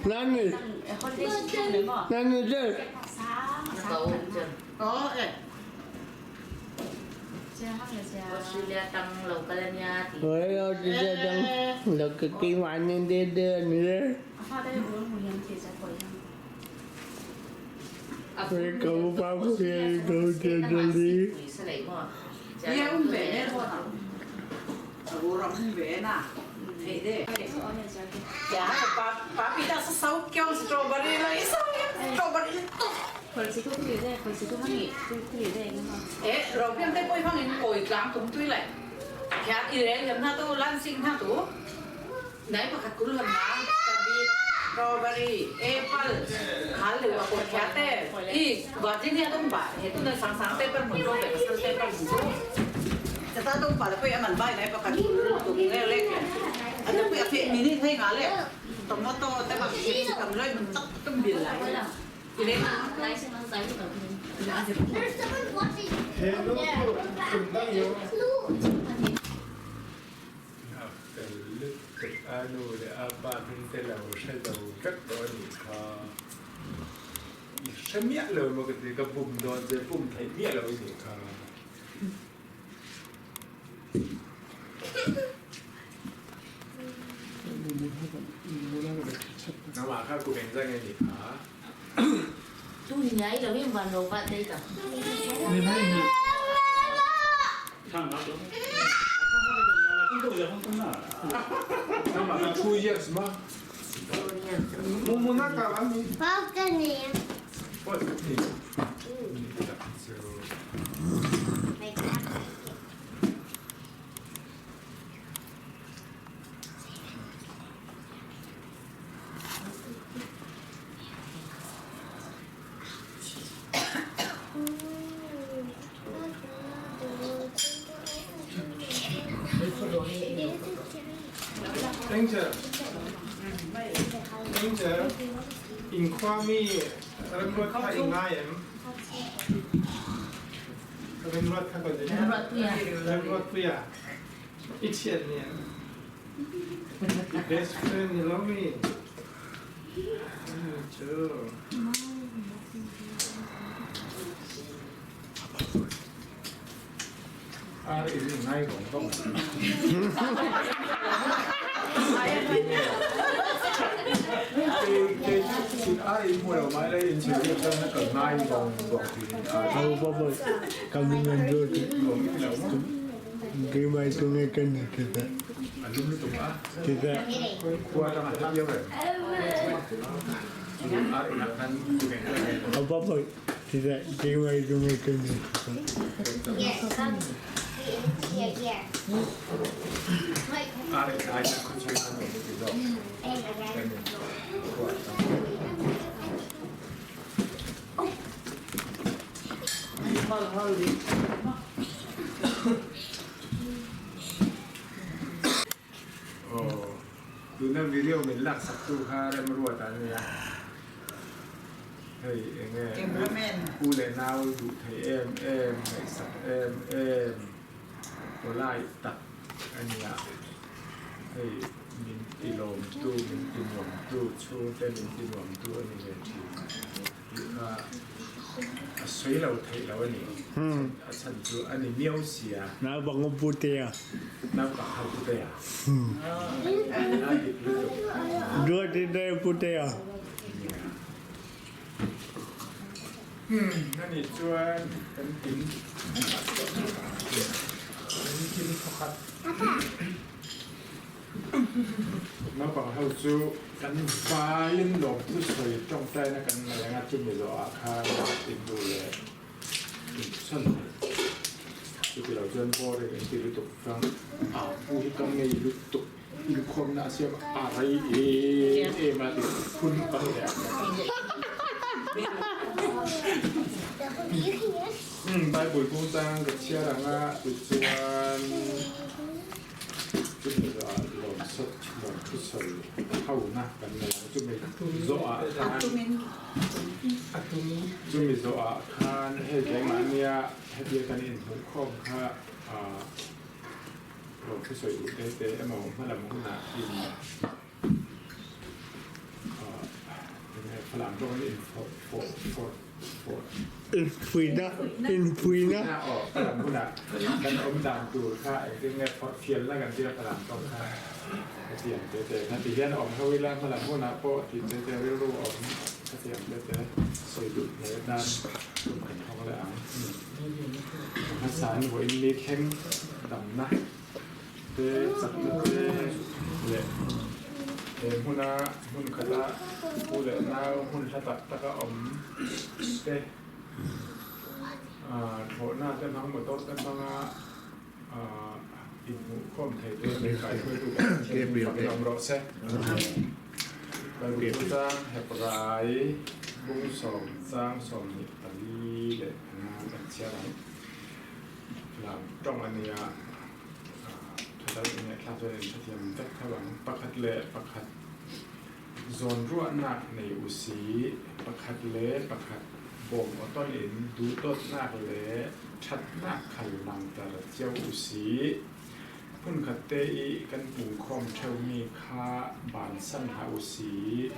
Nanny, Nanny đây. A fel lutuk a nu leh a pa hming te lo hre lo vek tawh a nih kha. I hre miah lo emaw ka ti, ka bum dawn che, bum theih miah lo i nih kha. Nangmah kha kum engzah nge nih kha? Nangmah kha 2 years ma? Angel, Angel, inkhua mi remruat kha i ngai em? Remruat kha kan Remruat puia. I thian ni em? I best friend ni lo mi? Cu. Ar in i ngai vong vong. Kei cu ar in hmu lo mai lei in chim cun na ka ngai vong vong ti in ar. Au baba kami ngan do ti. Keimah tu ngai kan ni kita. A lum lutuk a. Kita. Khua tang a hlat lio ve. Cu ar in ah khan Au baba kita keimah tu ngai kan ni kita. Ar in ai na khuachung an um ti zawk. Khua tang. Aw, tuna video min laksak tu kha remruat an nia. Hei enge u leh nau duh thei em em, ngaihsak em em, polite tak a nia. Hei min ti lawmtu, min ti nuamtu, chhungte min ti nuamtu a ni ve thin. Tih kha a sawi lo theih lo a ni. A chhan chu a ni miau si a. Naupang u putea. Naupang ho putea. A dik lutuk. Duat i dai putea. A nih chuan kan kim kan kim thawkhat. Naupang ho chu kan vaiin lawmthu sawi tawngtaina kan nei anga chumi zawhah khan innu leh inchhan thei. Chuti lo chuan boring in ti lutuk chuan a pu hi ka ngei lutuk inkhawmna a siam a rei em em a ti phun pang leh a. Bible chungchang ka chhiar anga tichuan. Chumi zawhah lawmsawt thu. sawi hona kan nei ang. Chumi zawhah khan chumi zawhah khan hei keimahnia hetia kan inhmuhkhawm kha lo thusawi duh te te emaw hmalam hunah in Falam tawngin in fawh fawh fawh fawh Inpuina inpuina aw Falam hunah kan awm dan tur kha engtin nge fawh fialna kan tia Falam tawng kha hetiang te te kha ti hian awm ho ila hmalam hunah pawh ti te te rilru awm hetiang te te sawi duh hle tan kan hawng leh ang. Hmasa an vawiin ni thleng damna te chakna te leh he hmuna hmun khata pu leh nau hmun hla tak taka awm te thlawhna te hmang motor te hmanga inhmuhkhawm thei tur leh kaihruaitu kan Pathian hming fakin awm rawh se. Bible chungchang Hebrai bung 10 chang 24 leh 5 kan chhiar ang. Lam tawng a nia, thatal inngaihthlak chuan in hrethiam vek tho ang. Pakhat leh pakhat zawn ruahnak nei u si, pakhat leh pakhat bawm aw tawn in duhdawtnak le thatnak khal langhter cio u si. Hmunkhat te i kan pungkhawm theumi kha bansan hlah u si.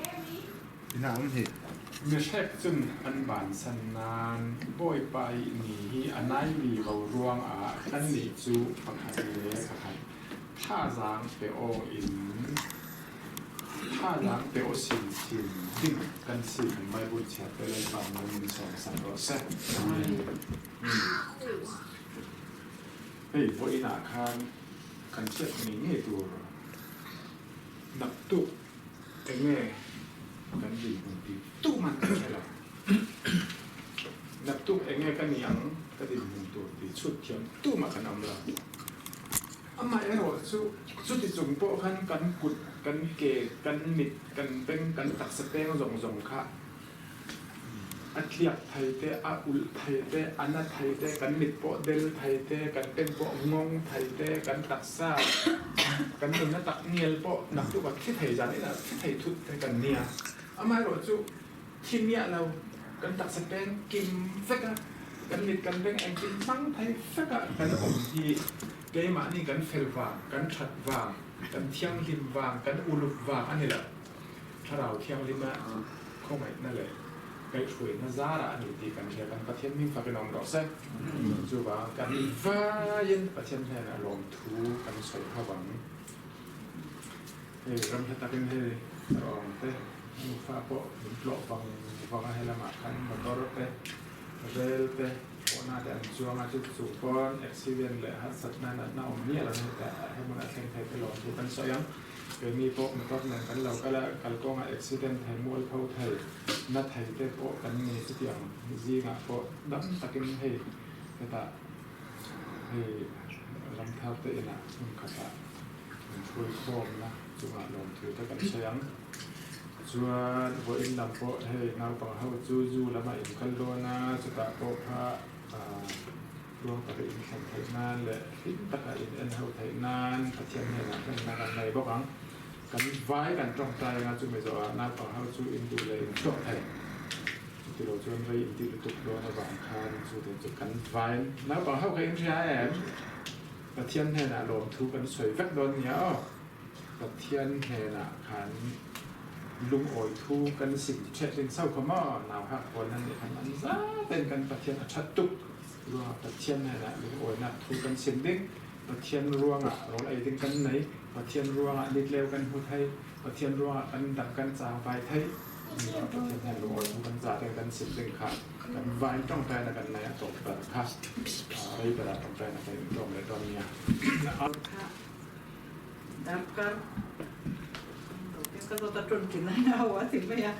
Mihrek cun an vansan nain Bawipa i ni hi a naimi vo ruangah kannih cu pakhat le pakhat thazaang pe awk in thazaang pe aw sinsin ding kan si kan Bible chiat te Lalpa nawl min sawm sak rawh seh. Hei vawiin ah khan kan hriat ngei ngei tur naktuk Enge kan dinhmun tih tuman kan hre lo. Naktuk enge ka ni ang ka dinhmun tur tih chhut thiam tumah kan awm lo. Amaherawh chu chuti chung pawh khan kan kut, kan ke, kan mit, kan beng, kan taksa peng zawng zawng kha A tliak thei te, a ulh thei te, a na thei te, kan mit pawh del thei te, kan pen pawh ngawng thei te, kan taksa, kan nunna tak ngial pawh naktuk a thi thei zan inah thi thei thut te kan nia. Amaherawh chu thi miah lo, kan taksa peng kim vek a, kan mit kan beng engkim hmang thei vek a kan awm hi keimahni kan fel vang, kan that vang, kan thianghlim vang, kan uluk vang a ni lo. Thlarau Thianghlima khawngaihna leh kaihhruaina zarah a ni tih kan hria. Kan Pathian hming fakin awm rawh se. Chuvang kan vaiin Pathian hnenah lawmthu kan sawi ho ang. Hei ram hla takin hei rawng te nufa pawh min tlawh vang vang a, helamah khan motor te rel te thlawhna te an chuang a, chu chung pawn accident leh harsatna natna awm miah lo heta hmun a thleng thei te lawmthu kan sawi ang. Keini pawh motor nen kan lo kal a, kalkawngah accident thei, mualpho thei, na thei te pawh kan ni chutiang zingah pawh dam takin hei hetah hei ramthar te inah hmun khatah min hruai khawmna chungah lawmthu te kan sawi ang. Chuan vawiin lam pawh hei naupang ho chu zu lamah in kal dawn a, chutah pawh kha Tluang taka in thlen theih nan leh hlim taka in en ho theih nan Pathian hnenah hlenna kan nei bawk ang. Kan vai kan tawngtai anga chumi zawhah naupang ho chu in duh leh in chhuak thei. Chuti lo chuan rei in tih lutuk dawn avang khan chu te chu kan vai naupang ho kha in hria em? Pathian hnenah lawmthu kan sawi vek dawn nia aw. Pathian hnenah khan lungawi thu kan sim ṭhet ding so kha maw? Nau hak pawl nan nih khan an zaten kan Pathian a ṭhat tuk ruangah Pathian hnenah lungawinak thu kan sim ding. Pathian ruangah rawl ei ding kan nei. Pathian ruangah nitleu kan hmu thei. Pathian ruangah kan dam kan caangvai thei. Pathian hnen lungawi thu kan zaten kan sim ding kha kan vain ṭawngṭainak kan nei a tawp ber kha rei ber ah ṭawngṭainak kan in ṭawm leh dawn nia. Darkar ka zawt a 29 ho a ti mai a,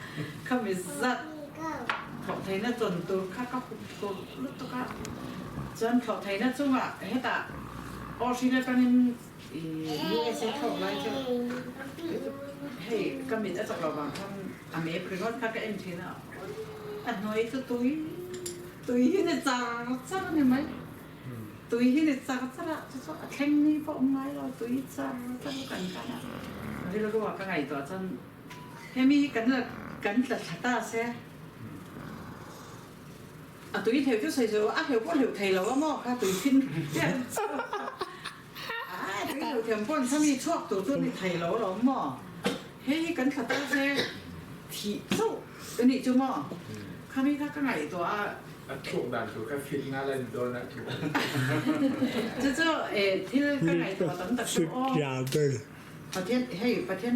khami zat thlawh theihna chawn tur kha ka hup tur lutuk a, chuan thlawh theihna chungah hetah Australia atangin USA thlawk lai chu hei ka mit a chak lo vang khan a map ringawt kha ka en thin a, a hnuai chu tui tui hi ni char char a ni mai. Tui hi ni char char ah chu chu a thleng ni pawh awm ngai lo, tui char char kan kan a. rilru a ka ngaihtuah chuan hemi hi kan la kan tla thla ta se a tui hleuh chu sawi zo a hleuh pawh hleuh thei lo a maw kha tui fin chian chu a tui hleuh thiam pawn kha mi chhuak tur chu a ni thei lo alawm maw hei hi kan tla ta se thih chauh a nih chu maw khami kha ka ngaihtuah a. A thuk dan tur kha fit ngal a ni dawn a thuk. Chu chu thil ka ngaihtuah tam tak chu aw. Pathian hei Pathian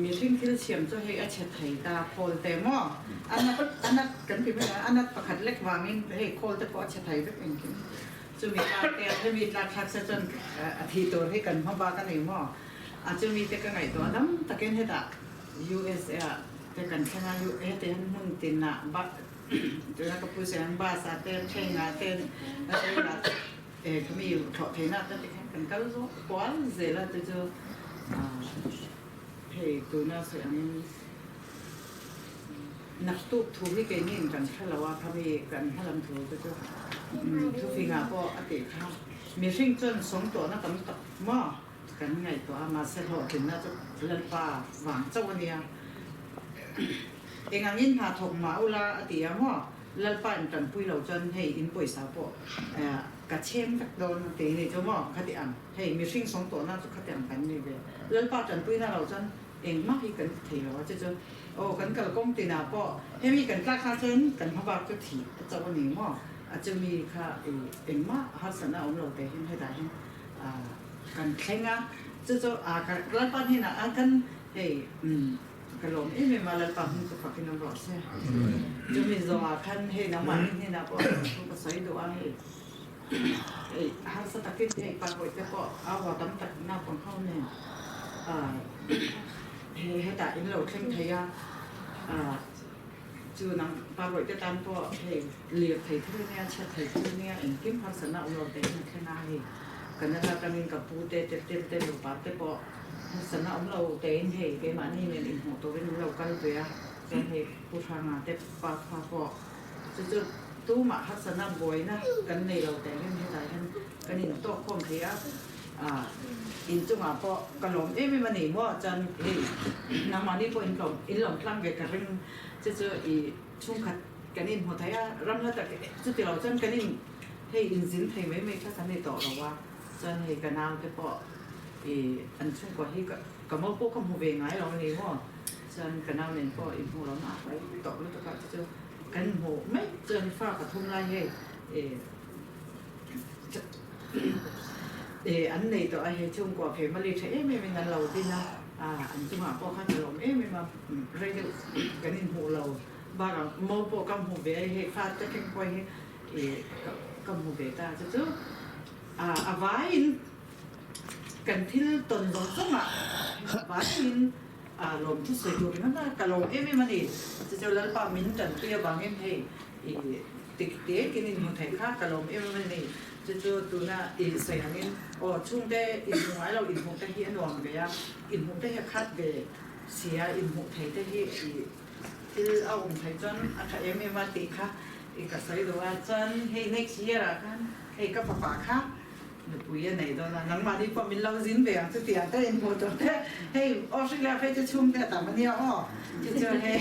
mihring thil siam chu hei a chhe thei ta khawl te maw a nat a nat kan ti mai a a nat pakhat lek vangin hei khawl te pawh a chhe thei vek engkim chumi tlak te hemi tlak thlak se chuan a thih tur hi kan hma bak a ni maw a chumi te ka ngaihtuah dam takin hetah USA ah te kan thleng a heti hian hmun tinah tuna ka pu sawi ang bus ah te train ah te rail ah te khami thlawh theihna te tikhian kan kal zawk kual zel a te chu hei tuna sawi angin naktuk thu hi keini in kan hre lo a khami kan hmalam thu te chu thufingah pawh a tih kha mihring chuan sawngtuahna tam tak maw. Kan ngaihtuah a, mahse hlawhtlinna chu Lalpa vang chauh a nia. Eng angin hna thawk mah ula a ti a maw? Lalpa in tanpui lo chuan hei in pawisa pawh ka chhem vek dawn a ti ni chu maw? Khati ang, hei mihring sawng tawhna chu khati ang kan ni ve. Lalpa tanpuina lo chuan engmah hi kan ti thei lo a, chu chu aw kan kalkawng tinah pawh hemi kan tlak kha chuan kan hmabak chu thih a chauh a ni maw? A chumi kha engmah harsatna awm lo teh hian hetah hian Kan thleng a, chu chu a ka Lalpa hnenah a kan hei ka lawm em em a, Lalpa hming chu fakin awm rawh se. Chumi zawhah khan hei nangmahni hnenah pawh thu ka sawi duh a, hei hei harsa takin hei parpawih te pawh a haw tam tak naupang ho nen hei hetah in lo thleng thei a, Chu nang parwih te tan pawh hei lir thei thil ania, chhiat thei thil ania, engkim harsatna awm lo te hian a thleng a hei. Canada atangin ka pu te, Teptem te, nupa te pawh harsatna awm lo tein hei keimahni nen inhmuh turin an lo kal ve a, chuan hei Pu Hranga te pa kha pawh chu chu tumah harsatna buaina kan nei lo teh hian hetah hian kan intawk khawm thei a. Inchungah pawh ka lawm em em a ni maw chuan hei nangmahni pawh in lawm in lawm tlang ve ka ring che chu i chhungkhat kan inhmu thei a ram hla tak chuti lo chuan kan in hei inzin thei mai mai kha kan ni tawh lo a chuan hei ka nau te pawh i an chhungkua hi ka ka mo pawh ka hmu ve ngai lo a ni maw chuan ka nau nen pawh inhmu lo na mai tawh lutuk a chu chu kan hmuh mai chuan fa pathum lai hei i An nei tawh a, hei chhungkua family tha em em in an lo din a, an chungah pawh khan a lawm em em a, rei deuh kan inhmuh lo bakah mo pawh ka hmu ve a, hei fa te thleng pawh hi ka hmu ve ta chu chu a vaiin kan thil tawn zawng zawngah a vaiin lawm thu sawi tur ringawt a, ka lawm em em a ni, chu chu Lalpa min tanpui avangin hei Tik tek in inhmu thei kha ka lawm em em a ni. Chu chu tuna i sawi angin aw chhungte inhmu ngai lo inhmuh te hi a nuam ve a, inhmuh te hi a khat ve si a, inhmuh thei te hi i thil a awm thei chuan a tha em em a tih kha i ka sawi duh a. Chuan hei next year ah khan hei ka fapa kha Nupui a nei dawn a, nangmahni pawh min lo zin ve ang chu tih ang te inhmuh tur te, hei Australia phei chu chhungte a tam a nia aw, chu chu hei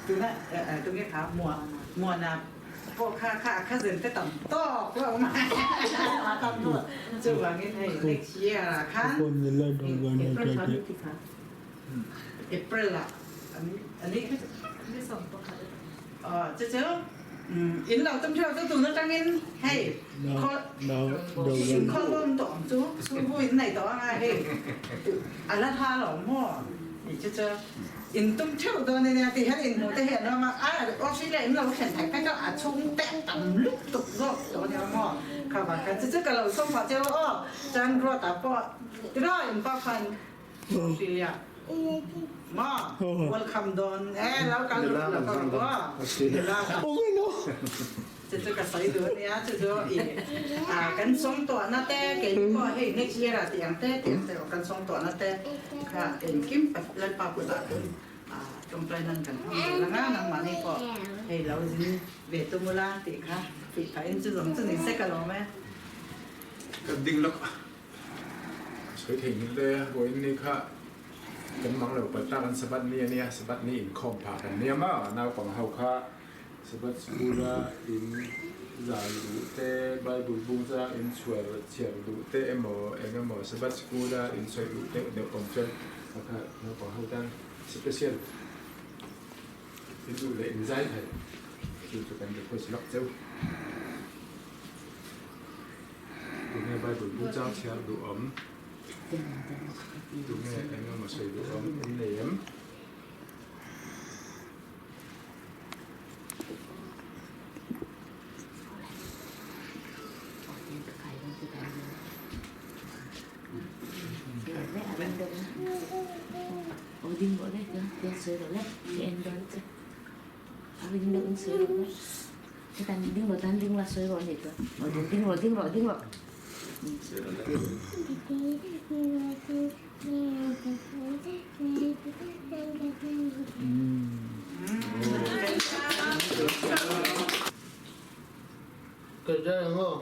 tuna tunge kha mua muana pawh kha kha a cousin te tam tawk lo awm a tam luat chuvangin hei next year ah khan April kha April ah an ni Chu chu in lo tum theuh chu tun atangin hei in khawl bawm tawh ang chu chhungbu in nei tawh anga hei a la hla lo maw ni chu chu in tum theuh dawn ania ti hian in hmuh te hi an awm a Australia in lo thlen theih phei chuan a chhung te a tam lutuk zawk tawh ania maw kha vang khan chu chu ka lo sawm phah cheu aw chuan Ruata pawh tiraw in pa khan Australia ma welcome dawn e lo kal ru lo kal ru aw chu chu ka sawi duh ania chu chu i kan sawm tawhna te keini pawh hei next year ah tih ang te tih ang te kan sawm tawhna te kha engkim Lalpa kutah kan tawngtai nan kan hmang zel anga nangmahni pawh hei lo zin ve tum ula tih kha tih phahin chu zawng chu ni se ka lawm e. Ka ding lawk. Sawi thei nghilh daih a, vawiin ni kha kan mang lo palh tak an Sabbath ni a nia, Sabbath ni inkhawm phah kan nia maw, naupang ho kha Sabbath school a in zai duh te, Bible bung chang in chhuar chhiar duh te emaw eng emaw Sabbath school a in sawi duh deuh deuh awm chuan kha kha naupang ho tan special in duh leh in zai thei chu chu kan request lawk cheu. Tunge Bible bu chang chhiar duh awm? Tunge eng emaw sawi duh awm in nei em? Ka zai ang aw.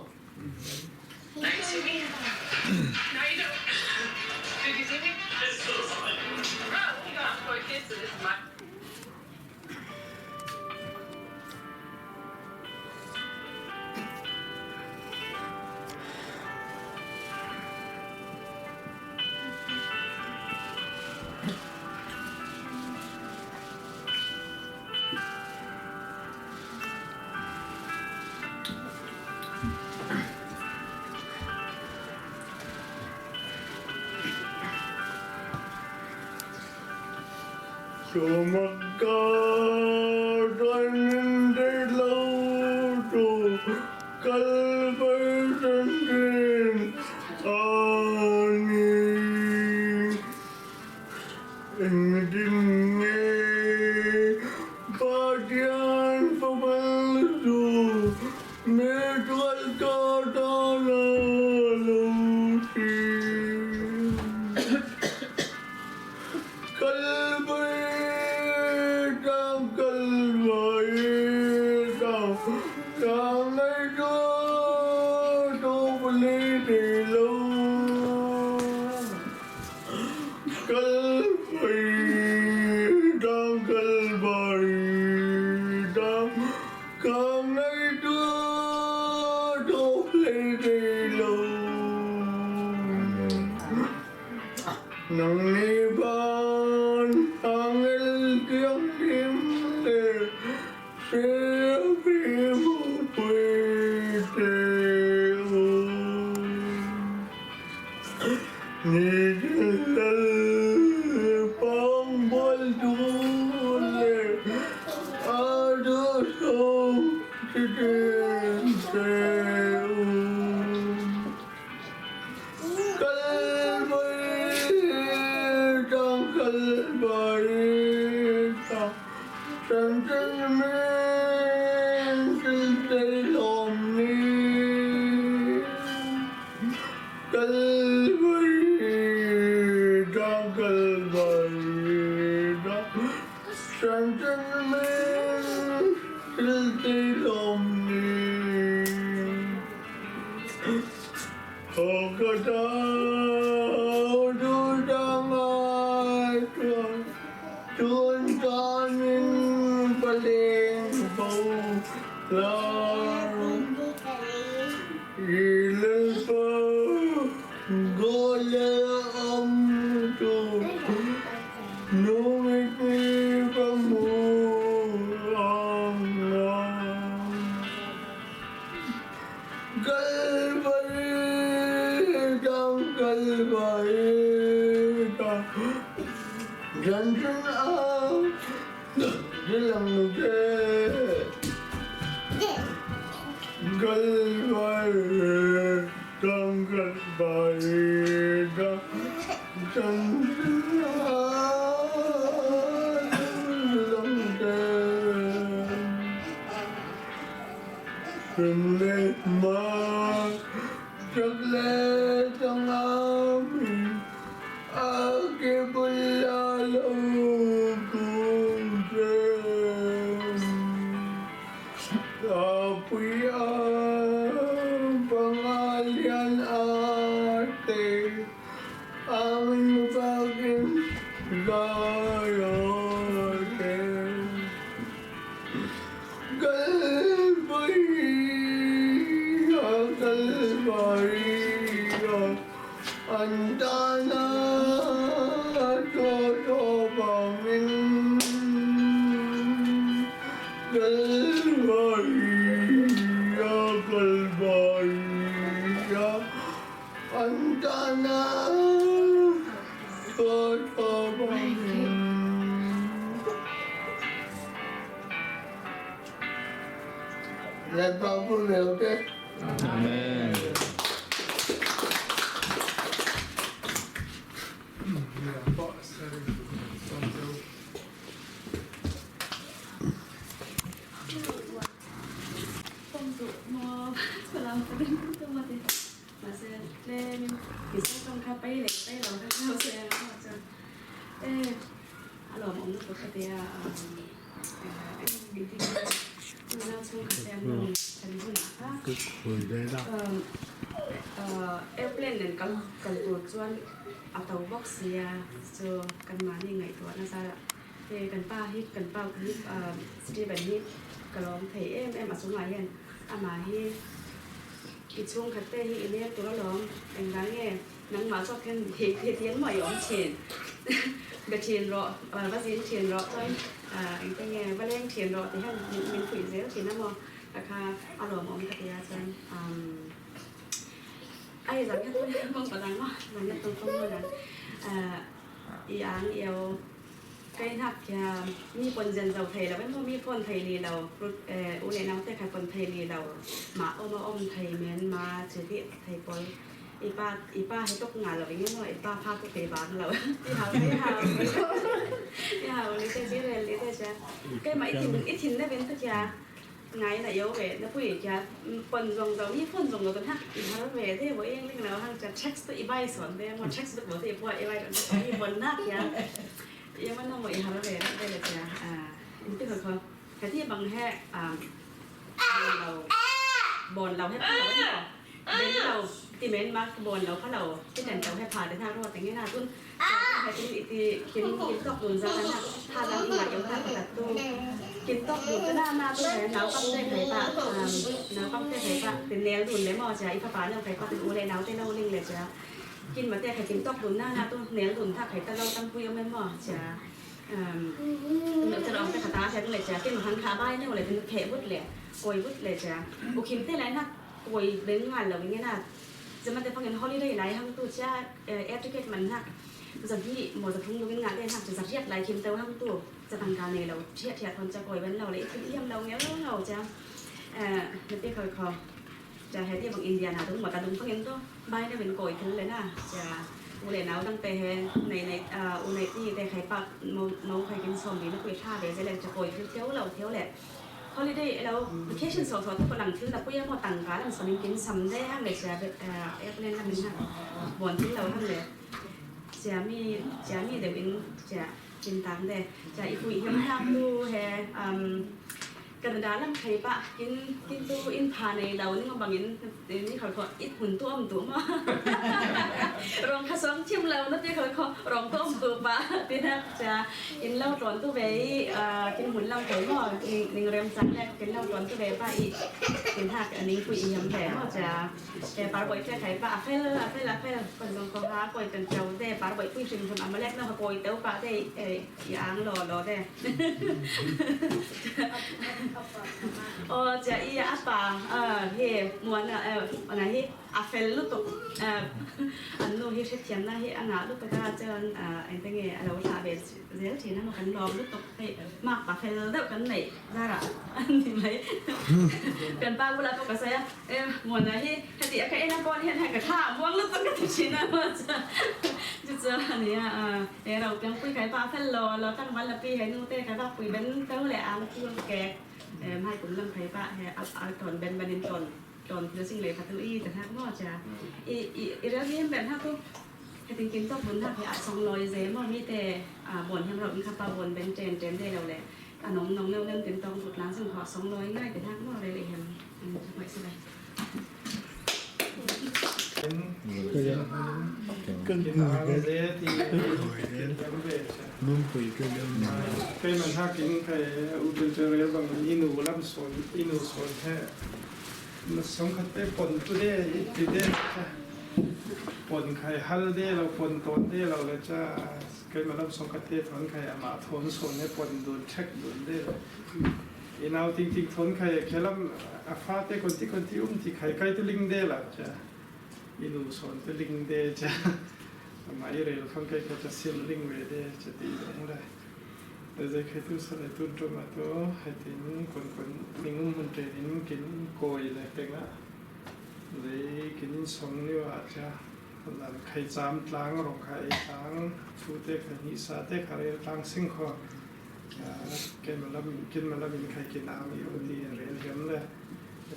fakin zai rawh se. Kalvaria, Kalvaria, an tana chaw chaw vangin. Kalvaria, Kalvaria, an tana chaw chaw vangin. Lalpa pu reu te. Amen. Airplane nen kal kal tur chuan a to bawk sia chu kan mahni ngaihtuah nasa hei kan pa hi kan pa hi Steven hi ka lawm thei em em a chungah hian amah hi i chhungkhat te hi i nel tur alawm engvang nge Nangmah zawk hian thei thei tiang maw i awm thin. Be thin rawh, va zin thin rawh chuan engte nge va leng thin rawh ti hian min fuih zel thin a maw? Ka kha a lawmawm ka ti a chuan ai zan kha tun mawng pa dang maw zan kha tun tawng maw dan i ang iau kai hnak kia mi pawn zen zo thei lo emaw mi phone thei li lo u leh nau te kha pawn thei li lo mah awm a awm thei men ma chi ti thei pawl I pa i pa hi tok nga lo eng emaw i pa pha ku pe bang lo i hau i hau i hau ni te chi rel ni te cha keimah i thin i thin na ven ta kia ngai na yo ve na pui kia pon zong zo mi phone zong lo kan hak i har ve de bo eng ling lo hang cha text to i bai son de mo text bo te po i bai don i bon na kia i man mo i har ve de le cha a in te kho ka ti bang he a lo bon lo he pa lo Ben lo ti men ma bon lo kha lo ti nen lo he pha te na ro te nge na tun he tin i ti kin kin tok dun za na tha dang i nga yong ta ka tu kin tok dun te na na tu he nau kam te khai pa nau kam te khai pa tin nel dun le mo cha i pha pa nau khai pa tin u le nau te lo ling le cha kin ma te khai kin tok dun na na tu nel dun tha khai ta lo tam pui om mo cha tu le cha ong te kha ta cha le cha kin han kha bai ne le tin khe but le koi but le cha u khim te lai na Kawi beng ngal lo in na zaman te fangin holiday lai hang tu cha air ticket man hak za hi mo za thung lungin nga den hak za riat lai khim teu hang tu cha tangka nei lo thiat thiat hon cha kawi ben lo le thil iam lo ngel lo cha na te khoi kho cha he ti bang India na tung ma ta dung fangin to bai na ben kawi thil le na cha u le nau dang te he nei nei u nei ti te khai pak mo mo khai kin som ni na kui tha ve ze le cha kawi thil theu lo theu le Holiday elo vacation sawh sawh te pawh lang thil la pui a maw tangka lam sawn in kin sam daih hang le chia airplane lam in buan thil lo hang le chia mi chia mi deuh in chia kin tang de chia i huih hiam hlak tu he Canada lam thei pah kin kin tu in pha nei lo ning bang in ni khal kho it hun tu om tu ma rong kha song thim lo na ti khal kho rong tu om tu pa ti na cha In lo tawn tu ve i kin hmun lam thei maw ning rem cang le kin lo tawn tu ve pa i kin hak ning pui i hiam ve maw cha e par boi te khai pa a fel a fel a fel kon zong ko ha koi kan chau te par boi pui hrim hrim amalek na koi teu pa te i ang lo lo te o cha i a pa he muan a hi A fel lutuk an nu hi hrethiamna hi a ngah lutuk a chuan engte nge a lo thlah ve zel thin a maw kan lawm lutuk hei mak pa fel deuh kan neih zarah a ni mai kan pa bulah pawh ka sawi a e Muana hi heti a ka en a pawn hian hei ka thla a muang lutuk ka ti thin a maw chuan chu chuan a nia he ro piangpui kai pa a fel lo lo tlangval la pi hei nu te kai vak pui ben to leh ang chu kek hmai kum lam phei pah he a tawn ben banin tawn Tawn thil sing lei kha tu i ta hnak maw cha i i i rel hi ben ha tu hetin kin tok bun hak hi a song loi ze maw mi te a bon hem ro in kha pa bon ben chen chen de lo le a nong nong neu nem tin tong tut lang sing kho song loi ngai te hak maw rel i hem mai se lai. I nu sawn te ling de cha amah i rel khang kai kha cha sil ling ve de cha ti dong le le zai khai tu sa le tun tum a tu hai tin kon kon ningum mun te in kin koi le penga le kin in song ni wa cha lan khai cham tlang rong khai tlang thu te khai ni sa te kha re tlang sing kho ken malam kin malam in khai kin am i ti rel hiam le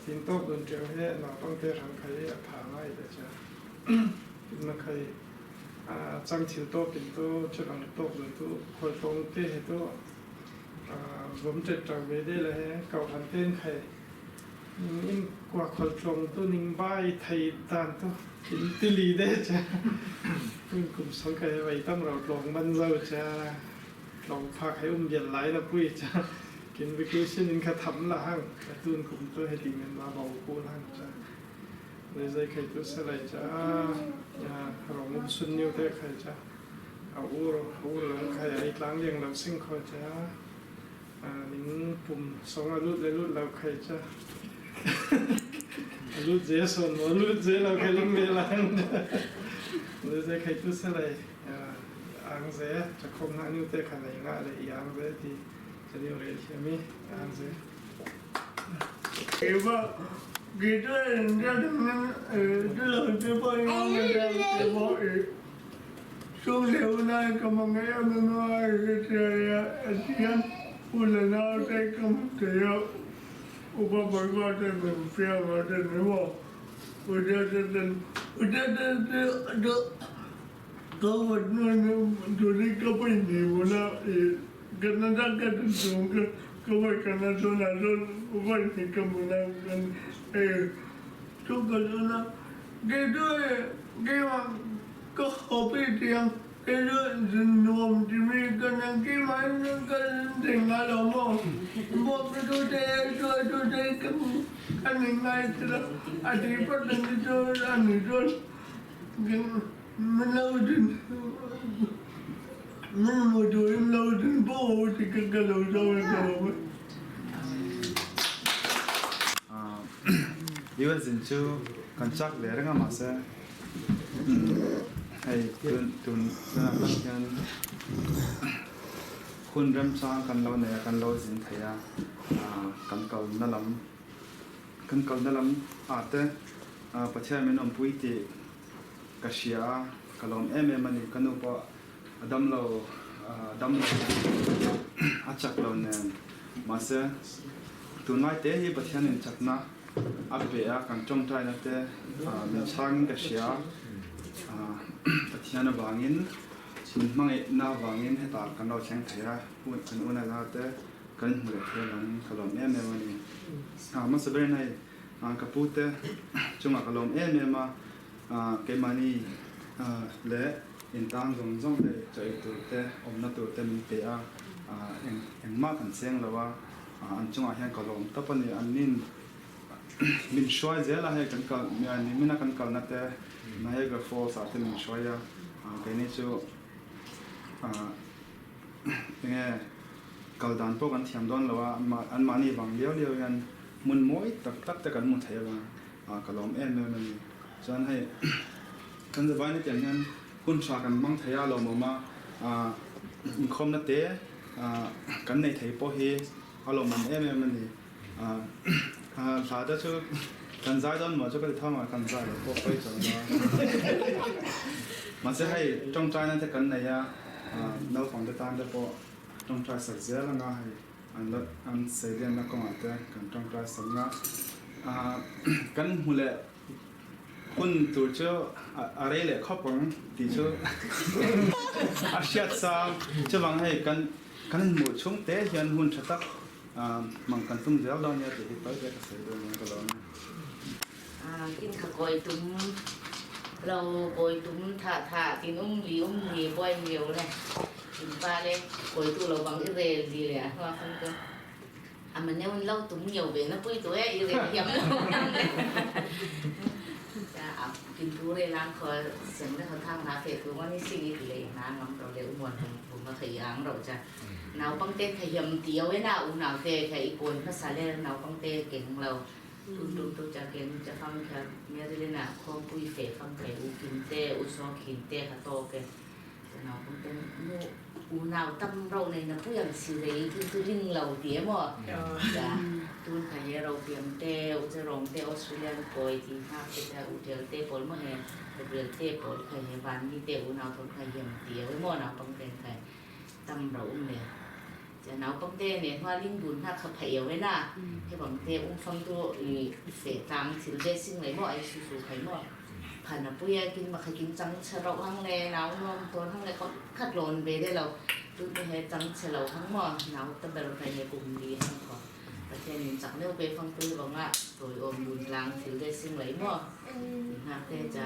tin tok dun teu he naupang te rang khai a pha ngai le cha tin na khai a chang thil to pin to churang tok dun tu khoi tong te he to vom chet tang ve de le he kau han ten khai in kwa khol tlong tu ning bai thei dan tu in tili de cha tun kum sang khai vai tam rau tlong man zo cha tlong pha khai um bian lai la pui cha kin vacation in kha tham la hang tun kum tu he ti men ma bau ku hang cha le zai khai tu sa lai cha rong um sun niu te khai cha a ur ur lang khai ai tlang liang lo sing kho cha ning pum song a lut le lut lo khai cha lut ze son mo lut ze lo khai ling ve lang le zai khai tu sa lai ang ze cha khom na niu te kha nei nga le yang ze ti cha niu re mi ang ze US in chu kan chak ve reng a mahse hei tun tun tunah tak hian hun remchang kan lo nei a kan lo zin thei a kan kalna lam kan kalna lam ah te Pathian min awmpui tih ka hria a ka lawm em em a ni ka nu pawh a dam lo dam lo a chak lo nen mahse tunlai te hi Pathian in chakna a pe a kan tawngtaina te min chhangin ka hria a Pathian avangin min hmangaihna avangin hetah kan lo thleng thei a kan unau te kan hmu leh thei avangin ka lawm em em a ni hmasa berin hei ka pu te chungah ka lawm em em a keimahni leh intang zawng zawng hei chaw ei tur te awmna tur te min pe a eng engmah kan cheng lo a an chungah hian ka lawm tawp a ni an nin min hruai zel a hei kan kal nimina kan kalna te Niagara Falls ah te min hruai a keini chu enge kal dan pawh kan thiam dawn lo a anmahni vang liau liau hian hmun mawi tak tak te kan hmu thei avang ka lawm em em a ni. Chuan hei kan zavai na tiang hian hun tha kan hmang thei a lawmawm a, inkhawmna te kan nei thei pawh hi a lawmawm em em a ni. Hla te chu kan zai dawn maw chu ka ti thawm a, kan zai loh pawh pawi chuang lo a. Mahse hei tawngtaina te kan nei a, naupang te tan te pawh tawngtai sak zel anga hei an la an seilianna kawngah te kan tawngtai sak nga. Kan hmu leh Hun tur chu a rei leh khawp ang tih chu a hriat sang. Chuvang hei kan kan inhmuh chhung te hian hun tha tak mang kan tum zel dawn nia tih hi tawi te ka sawi dawn nia ka lawm e. Kin kha kawi tum. Lo kawi tum tha tha tin um li um li buai nhiều le in pa le kawi tu lo bang i rel di le a hnuah khan cu a ma neu in lo tum nhiều ve na pui tu e i rel hiam lo kin tu re lang kho sem le kho thang na fe tu ngani sing i ti le na ngam ro le umuan hung bu ma khai ang ro cha naupangte kha hiam tiau e na unaute kha i kawi hmasa le naupangte keng lo tun tum tu cha ken cha fang kha Marilyn a khawmpui fe fang khai u kim te u saw khin te kha to ke cha naupangte nu unau tam ro nei na pui ang si rei tu tu ring lo ti emaw cha tun kha he ro piam te u cha rong te Australian kawi ti hnak te cha u tel te pawl maw he Gabriel te pawl kha he van mi te unau thon kha hiam tiau emaw naupangte kha tam ro um le cha naupangte ne hma ling dun hna kha phaiau e na he bang te um fang tu i fe tlang thil ve sing lei maw ai su su khai maw phan a pui a kin ma kha kin chang che ro hang le nau nuam ton hang le khat lon ve de lo tu te he chang che lo hang maw nau ta ber khai he kum li hang kho Pathian in chak neu pe fang tu banga toi om dun tlang thil ve sing lei maw hnak te cha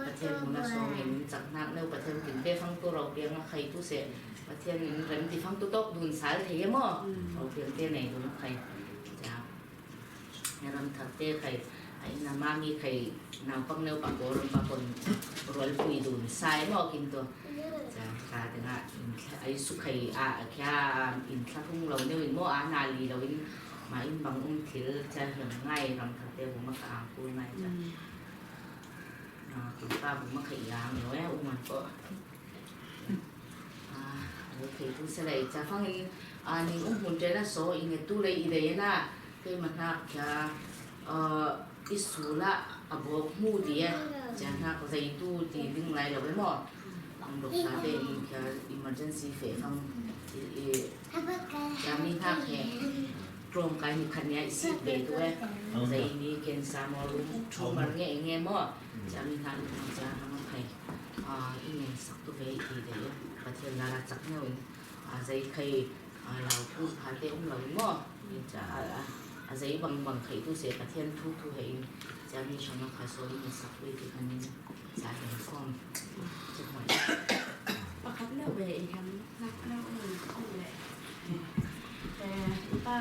Pathian hmun a sawm in caknak neu Pathian kin pe fang tu ro piang a khai tu se Pathian in rem ti fang tu tok dun sal thei maw ro piang te nei dun khai cha ram thak te khai ai na ma mi khai nau pang neu pa ko ram pa kon rol pui dun sai maw kin to cha ka te nga ai su khai a kya in thla hung lo neu in mo a na li lo in ma in bang um thil cha hiam ngai ram thak te bu ma ka ang ku ngai cha kin pa bu ma khai yang yo ya um an ko a lo thei tu se lai cha fang in a ning um hun te na so in tu le i de na ke ma hnak kya i su la a bok mu ti e cha hnak zai tu ti ding lai lo mo ang dok sa te in kya emergency fe fang i cha mi hnak he tlawmkai ni khat nia i sik ve tu e zei ni cancer maw lung tumor nge nge maw cha mi hna cha hang khai a i ngen sak tu ve i ti de Pathian lara chak neu in a zei khai lau pu pha te um lo maw cha a zei bang bang khai tu se Pathian thu thu he in cha mi hrang kha so i ngen sak tu ti khan in cha hem khom cha hoi Pakhat leuh ve i hiam nak leuh um le i pa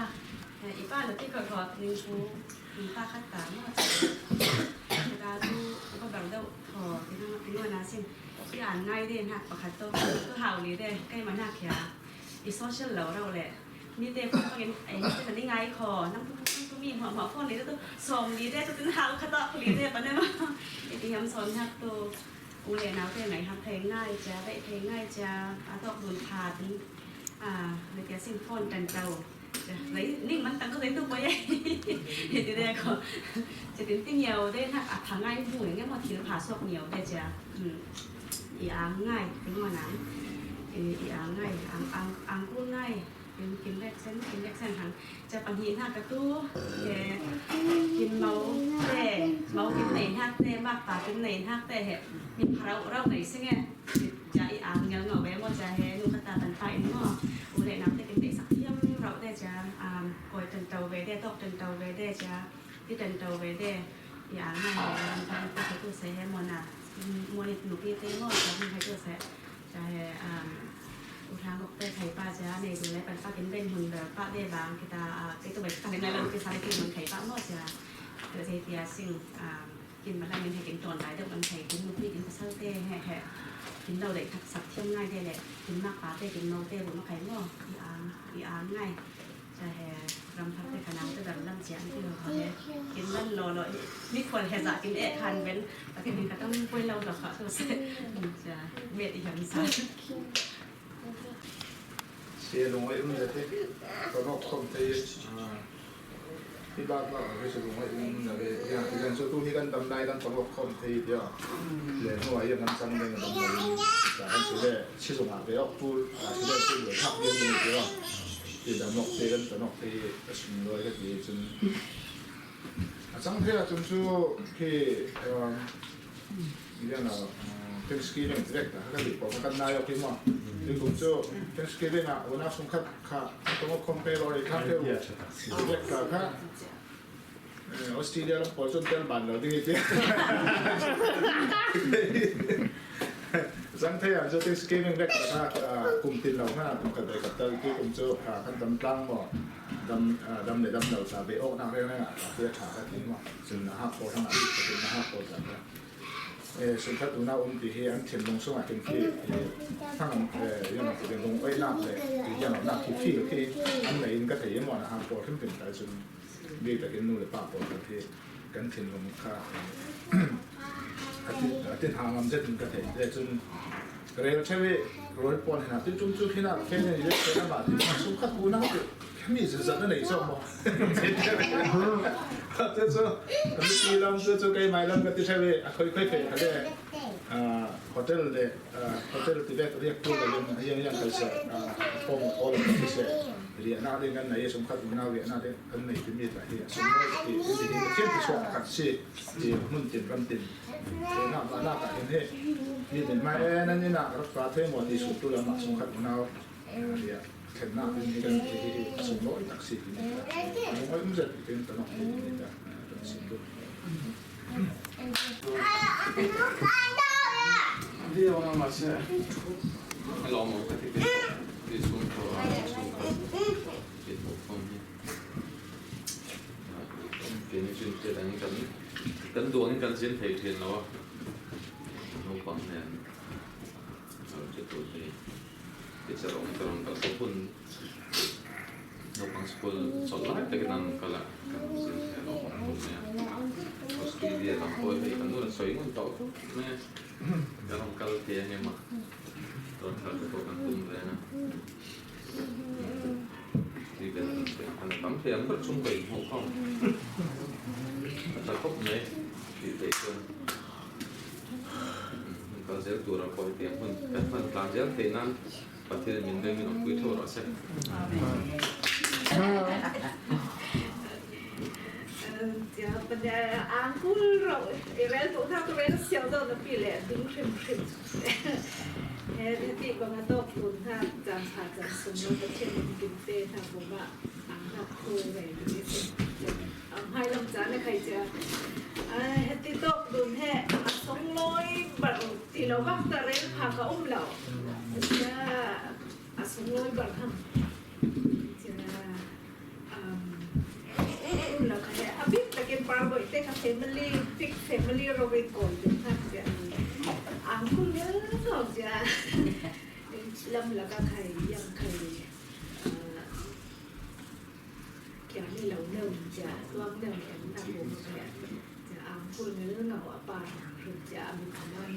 i pa lo ti ko ko ning thu in pa khat ta mo ta tu ko bang deuh tho ti na ti na sin i an ngai de na pakhat to tu hau li de kai ma na khia i social lo ro le mi te phone pangin ai mi te ni ngai kho nang tu tu mi ho ho phone li tu som li de tu tin hau khat to li de pa ne ma i ti hiam son hak tu u le nau te ngai hak thei ngai cha dai thei ngai cha a tok dun tha tin à người ta xin phone trần trầu lấy ninh mắn tăng có lấy tu quay thì thì đây có chỉ tính tin nhiều đây là à thằng anh buổi nghe một thiếu phá sọc nhiều đây chả ý áng ngay tính mà nắng ý áng ngay áng áng áng cu ngay kín kín đẹp sen kín đẹp sen hằngจะปัญหาหากระตู้แกกินเมาแต่เมากินไหนฮักแต่มากป่ากินไหนฮักแต่เหมีพเราเราไหนซิไงจะอีอ่างเงาเงาแวะมจะเฮนุขตาปันไปเนาะอุเลน้ำแต่กินเตสักเทียมเราได้จะอ่าก่อยจันเตาเวได้ตอกจันเตาเวได้จะที่จันเตาเวได้อย่างไงทำไปตัวเสียมอนะมอนิหนูพี่เต้มอจะมีใครตัวเสียจะเฮอ่าอุทางกเตไข่ปลาจ้าในดูแลปันป้ากินเป็นหุ่นแบบป้าได้บางกิตาไปตัวแบบกันในเราไปใส่ที่มันไข่ป้าหมดจ้าเดี๋ยวเทียสิ่งกินมาแล้วมันให้กินตอนไหนเดี๋ยวมันไข่กินมุกนี่กินเซาเต้แห่แห่กินเราเลยทักสักเที่ยวง่ายได้แหละกินมากปลาเต้กินเมาเต้บุญมาไข่หม้ออีอางอีอางง่ายจะแห่รำพักในคณะจะแบบลำเจียงที่เราเนี่ยกินนั่นรอรอนี่ควรแห่จะกินเอะคันเป็นแต่กินก็ต้องป่วยเราหรอกค่ะตัวเสจะเม็ดอีกอย่างสั้น Se lung ai um te ko no khom te ti ba ba ve se lung ai um na ve ya ti kan so tu hi kan dam dai kan ko khom te ya le no ai kan sang deng dam dai sa kan se le chi so ma ve ok tu a se le se le thak ye ni te ya ti da nok te kan ta nok te a sum loi ka ti chun a chang the a chun chu ki ya na Thanksgiving direct ha ka li ko kan na yo ki ma ti kum chu Thanksgiving a una sum khat kha to mo compare or kha te direct ka kha Australia lam pawl cun tel ban lo ding i ti. Zang thei ah cu Thanksgiving vek kha kum tin lo hna kum khat ve khat tal ti kum cu kan dam tlang maw dam dam le dam lo ta ve awk nak reng reng ah ta tha ka ti maw cun na hak pawl hang ah na hak pawl ta Sungkhat unau um ti hi an thinlung chungah hin khi hnangam yang ti lung oihnak le yang nak khi feel khi an nei in ka thei maw na hang pawl hrimhrim tai cun bik takin nu le pa pawl kan hi kan thinlung kha a tin hangam zet in ka thei te cun rel theu i roi pawn hina ti tum chu khina khen ni le khen ma ti sungkhat unau ti mi zat na nei zawk maw te chu mi lam chu chu kei mai lam ka ti theu i a khoi khoi phei khale hotel le hotel ti vek riak tu le yang yang kai se pom all ti se ria na ding kan nei sum khat unau ria na ding kan nei ti mi ta hi sum noi ti ti hi thiam ti chuak khat si ti mun tin ram tin te na ba na ka hin he mi den mai e nan ni na rak pa the mo ti su tu la ma sum khat unau ria thlennak ding hi kan hi hi a sunglawi tak si timi kha lungoi um zet tin kan ok timi kha kan sim duh. Kan duang in kan zin thei thin lo a naupang nen Teacher awm ka rawn kal tawh hun naupang school chawlh lai takin an rawn kal a, kan zir thei a lawm awm khawp mai a. Australia lam pawh hei kan nu rawn sawi ngun tawh khawp mai a, kan rawn kal thei ang em a, rawn thar te pawh kan tum reng a. Tui vel kan sawi ang khan a tam thei ang ber chhungkaw inhmuh khawm a tha khawp mai tih theih chuan. Hun kal zel tura pawh hetiang hun kan hman tlan zel theih nan Pathian min veng min awmpui tho rawh se. Hmailam caan a khai cia. Heti tawk dun he a sunglawi bar ti lo bak ta rel pha ka um lo. Sia a sunglawi bar ham. Sia um lo kha he a bik takin par boi te kha family big family rovin kawl dun hna sia. Ang kul ngel ngau sia. Lam laka khai yang khai Kiami lo neu cia tluang neu in a hmu ve. Cia ang kul ngil ngau a pa hrim cia a mit man.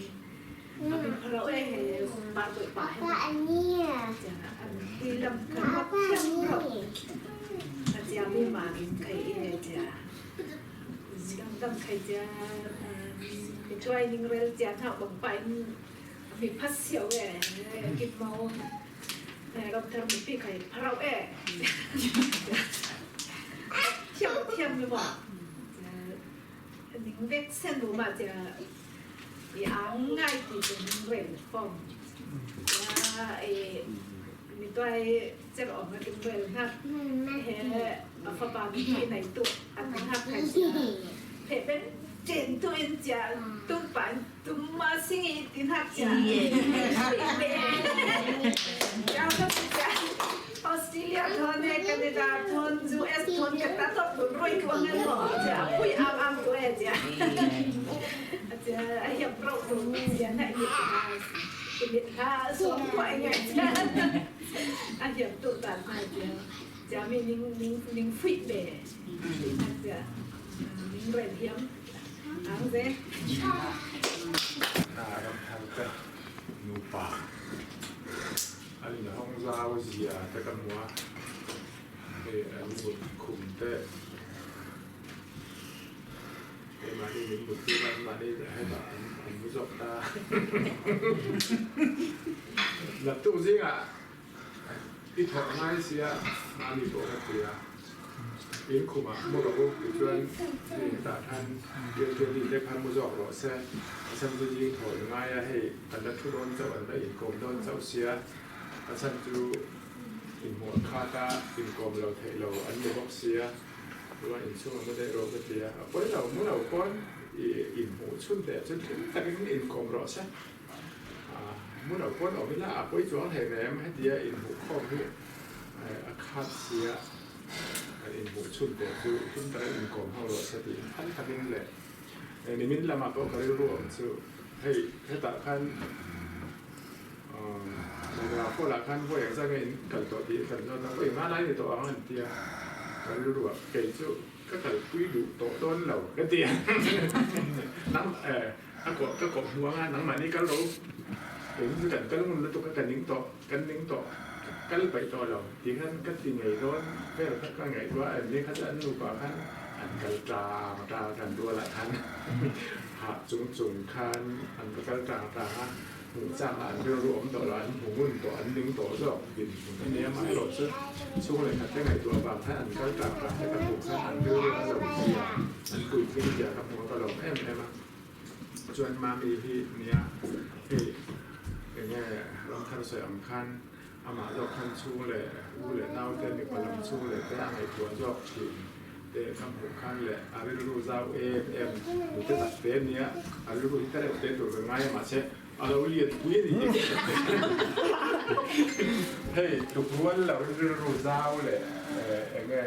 A mit pharo e he pa toi pa he. Cia an ti lam kan mat thiam ro. A cia mi man khai i cia. Dang dang khai cia tuai ning rel cia thau bang pa in mi phat siau e kip mau Ramthar mipi khai pharau e. Thiam thiam le ma. Ning vek sen bu ma cha i ang ngai ti chu ning rel fom. Ya e mi toy cher om ma king rel na he a fa pa mi nai tu an hak khai he ben chen tu in cha tu pan Tumma singi tin hak cha. Australia thon he Canada thon US thon ka ta top bun roi kuang an mo cha pui am am tu e cha. Cha a hiap ro tu ya na ni mit ha som ko ngai cha. A hiap tu tan ma cha. Cha mi ning ning ning fuit be. Cha ning ren hiam. Ang ze. Ramthar te nupa an inhawng zau zia te ka hmu a, hei an mut khum te keimahni min mut tir a, anmahni hetah an mu zawk ta. Naktuk zingah I thawk ngai sia mahni pawh ka ti a, in khumah mu rawh u tichuan hei hetah khan Kelkeli te kha mu zawk rawh se, a chhan chu zing thaw i ngai a, hei an la thu dawn chauh an la inkawm dawn chauh sia, a chhan chu inhmuh khat a inkawm lo theih lo an ni bawk sia. Chuan inchhung a mu daih rawh ka ti a, a pawi lo, mu lo pawn i inhmuh chhun teh chu hlim takin inkawm rawh se. Mu lo pawn awm ila a pawi chuang hlei nem, hetia inhmuh khawm hi a khat sia kan inhmuh chhun teh chu hlim takin inkawm ho rawh se tiin phal takin leh nimin lamah pawh ka rilru awm chu hei hetah khan Naga Fall-ah khan vawi engzah nge in kal tawh tih kan zawt a, vawi nga lai ni tawh ang an ti a, ka rilruah kei chu ka kalpui duh tawh dawn lo ka ti a, nang a kawh ka kawh hmu anga nangmahni kal ro kei chu kan kal ngun lutuk a ka ning tawh kan ning tawh kal paih tawh lo tih khan ka ti ngei dawn vel kha ka ngaihtuah a, ni kha chu an nupa khan an kal tang tang kan rualah khan hah chung chung khan an va kal tang tang a. Hmuhchang ah an rilru awm tawh lo, an hmu ngun tawh, an ning tawh zawk din hmun a nia. Amaherawh chu chhung leh khat te ngaihtuah vang khan an kal tang tang te ka hmuh khan an rilru a lo zia, an puitling zia ka hmu a, ka lawm em em a. Chuan Mami hi nia hei enge Ramthar sawi ang khan amah zawk khan chhung leh u leh nau te mipa lam chhung leh te a ngaihtuah zawk thin te ka hmuh khan leh a rilru zau em em nute tak te nia a rilru hi ta reuh te tur ka ngai a mahse a lo lian pui a ni hei tluk rual lo rilru zau leh enge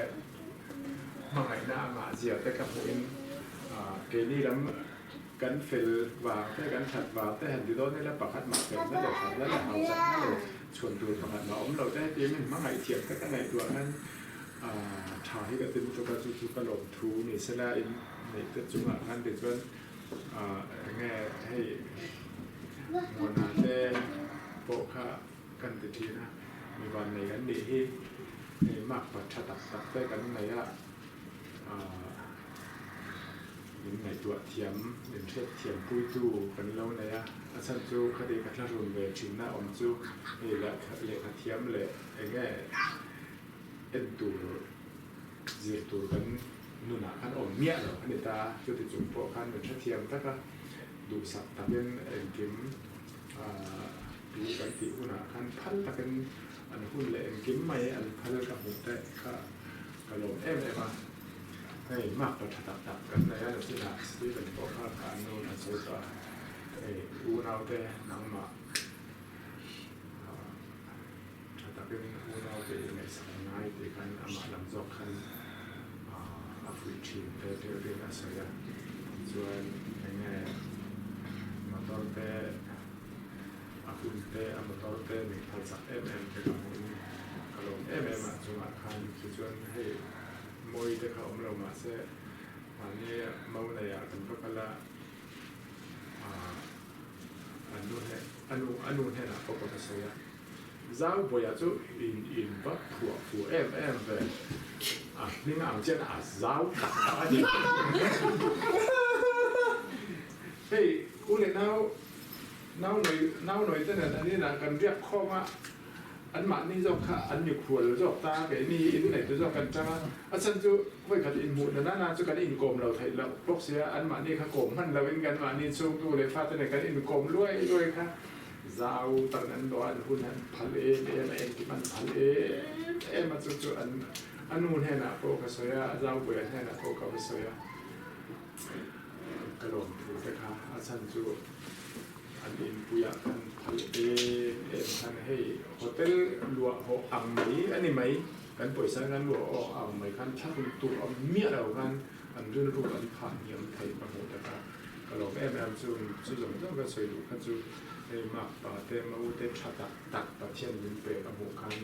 hmangaihna amah zia te ka hmuh in keini lam Kan fel vang te, kan that vang te han ti dawn ila pakhat mah felna leh thatna leh hauchakna leh chhuan tur pakhat mah awm lo te hetiang in hmangaih thiam te ka ngaihtuah khan tha hi ka ti lutuk a, chu chu ka lawm thu ni sela in neih te chungah khan tichuan enge hei Muana te pawh kha kan ti thin a, mi vannei kan nih hi hei mark pa tha tak tak te kan nei a. Min ngaihtuah thiam, min hriat thiam puitu kan lo nei a, a chhan chu khati ka thlahrun ve thinna awm chu hei lehkha thiam leh eng nge en tur zir tur kan nunah khan awm miah lo a ni ta, chuti chung pawh khan min hrethiam tak a, duhsak takin engkim tu kan tih hunah khan phal takin an hun leh engkim mai an phal ka hmuh te kha Ka lawm em em a, hei mark pa tha tak tak kan nei a la chinah Stephen pawh kha ka an nu an sawi tawh a, hei unaute nangmah tha takin unaute i ngaihsak a ngai tih khan amah lam zawk khan a fuih thin te deuhin a sawi a, tichuan enge motor te A hun te, a motor te min phal chak em em te ka hmuh in ka lawm em em a chungah khan tichuan hei mawi te kha awm lo mahse mahni mau nei ah kan va kal a an nu hnen a nu a nu hnenah pawh ka va sawi a zau bawiah chu in in va phuah fuh em em ve a hming ang chian a zau tak tak a ni hei u leh nau Nau nawi nau nawi te nen an inah kan riak khawm a, an mahni zawk kha an mikhual zawk ta, keini hi inneitu zawk kan chang a, a chhan chu vawikhat inhmuh na nana chu kan inkawm lo theih loh bawk sia, an mahni kha kawm hman loin kan mahni chhungtu leh fate nen kan inkawm luai luai kha zau takin an dawh a, an hun an phal em em a, engkim an phal em em a, chu chu an a nu hnenah pawh ka sawi a, a zaupuia hnenah pawh ka va sawi a. Ka lawm thu te kha a chhan chu an inpuiah khan phal em em khan hei hotel luah hawh ang mai a ni mai, kan pawisa in an luah hawh ang mai khan thla hun tur awm miah lo khan an rilru an phah hniam theih ka hmuh tak a, ka lawm em em chu chu zawng zawng ka sawi duh kha chu hei mak pa te mau te tha tak tak Pathian min pek a hmuh khan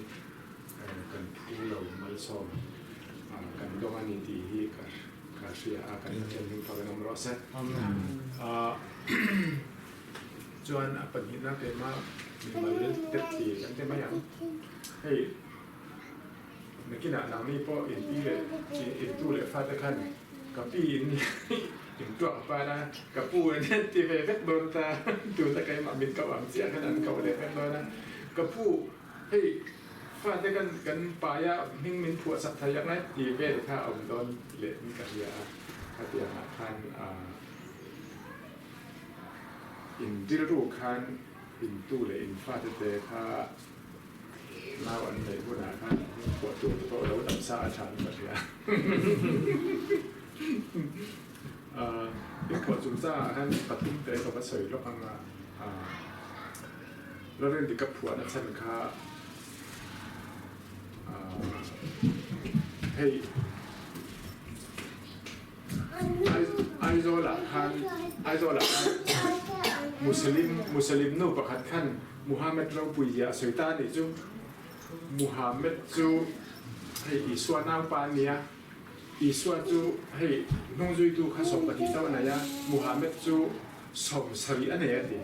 kan phu lo malsawm kan dawng a ni tih hi ka Ka hria a, kan Pathian hming fak in awm rawh se. Chuan a pahnihna keimah mimal tep ti kan ti mai ang. Hei nakinah nangni pawh in pi leh in tu leh fate khan ka pi in in tuak pan a, ka pu in an ti ve vek dawn ta. Tuna keimah min koh ang chiah khan an koh leh vek dawn a. Ka pu hei Fate kan kan paia hming min phuah sak thei ang e tih vel kha a awm dawn leh in ka hria a, khatiang ah khan in rilru khan in tu leh in fate te kha Nau an neih hunah khan phuah tur te pawh lo dam sa a tha in ka hria. In phuah chungchangah khan pathum te ka va sawi lawk ang a, Lalrindika phuahna chhan kha hei Aizawlah khan Aizawlah khan Muslim Muslim nu pakhat khan Muhammad ropui zia a sawi ta a nih chu. Muhammad chu hei Isua naupa a nia, Isua chu hei hnungzuitu kha 12 chauh a nei a, Muhammad chu 70 a nei a ti.